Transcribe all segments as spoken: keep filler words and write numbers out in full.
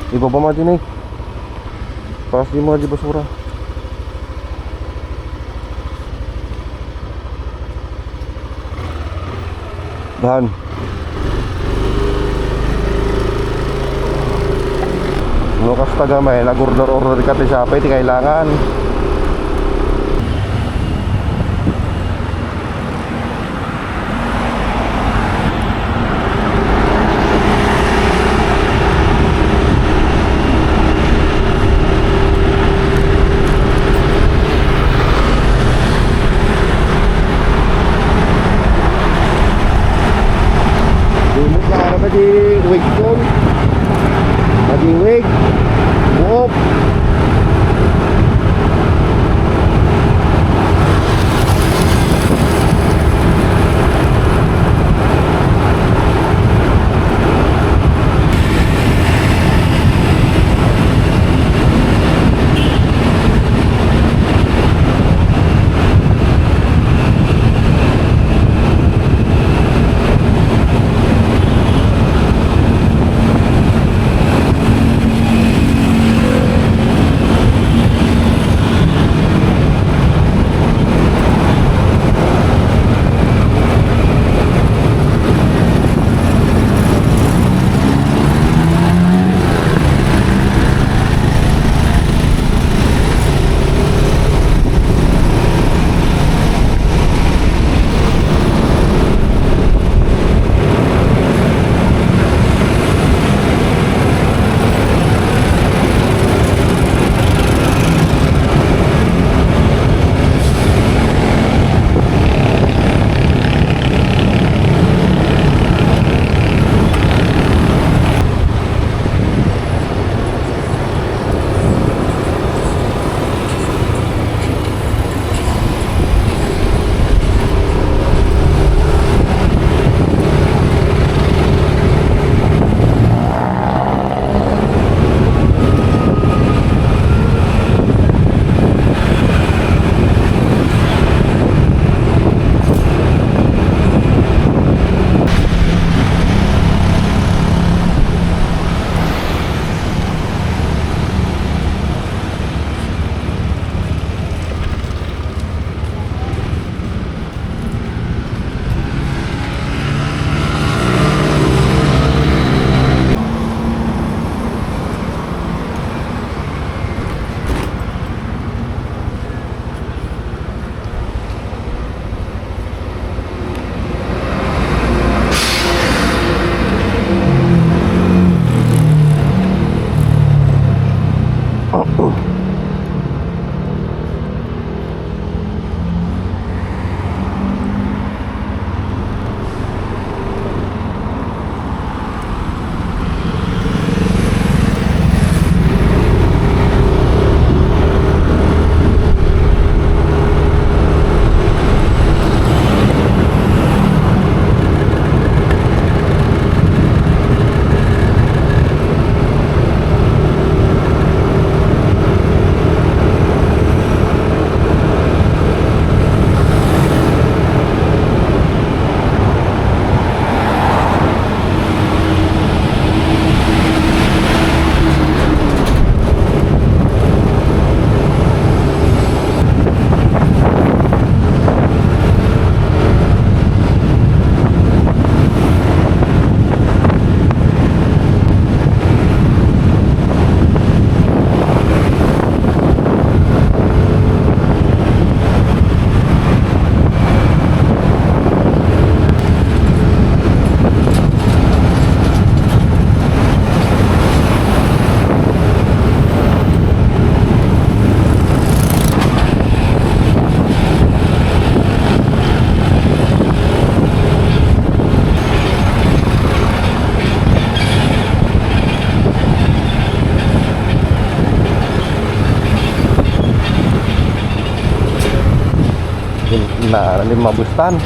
Ibaba mo din eh. Pakas din mga di basura. Dan. No, kas taga may nag-order-order ka ti Shopee, ti kailangan. Dimot na ara padi wig kon. Padi wig. Buok. Na, na, mabustan.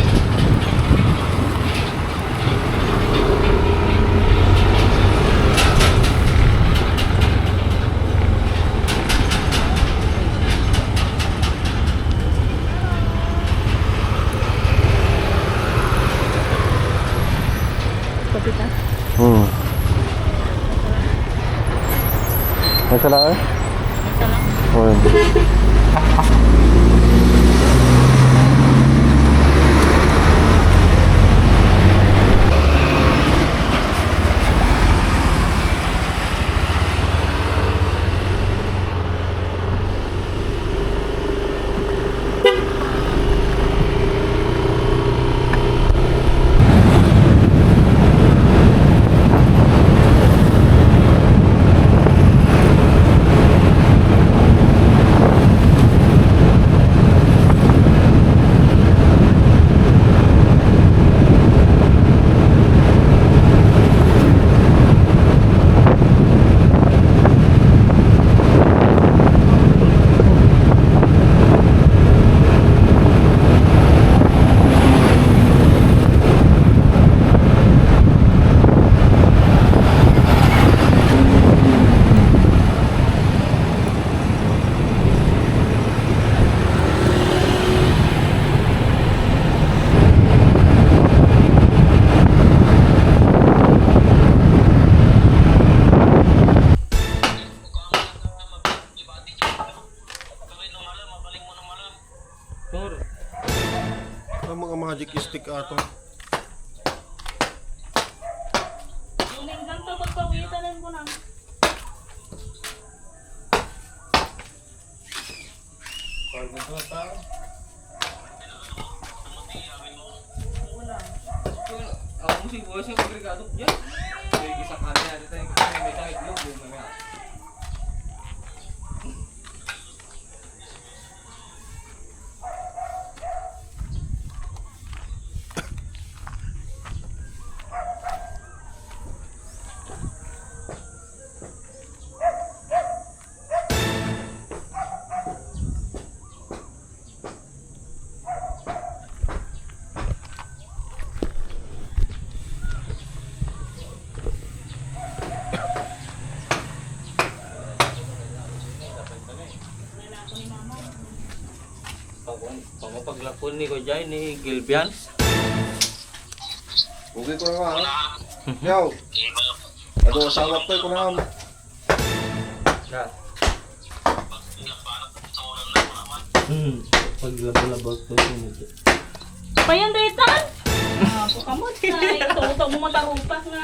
Kapit, ah. Hmm. May sala, eh? May sala. Oh, yun. Tor. Ang mga magic stick ato. Yung linggan to, pagpawitan ko na. Cargo to, tao. Wala. Ako mo si Boss yung agregado niya. May isa ka niya, dito yung may side load, yung mga. Pag-, pag-, paglapon ni Kuya Jai, ni Gilbians. Okay ko na nga, ha? Yo! Ado, asawa ko, ko na. Ka. Hmm. Paglabo-labo to, sino to? Payan, Daytan? Ah, bukamot na. Ito, ito mo matarupak na.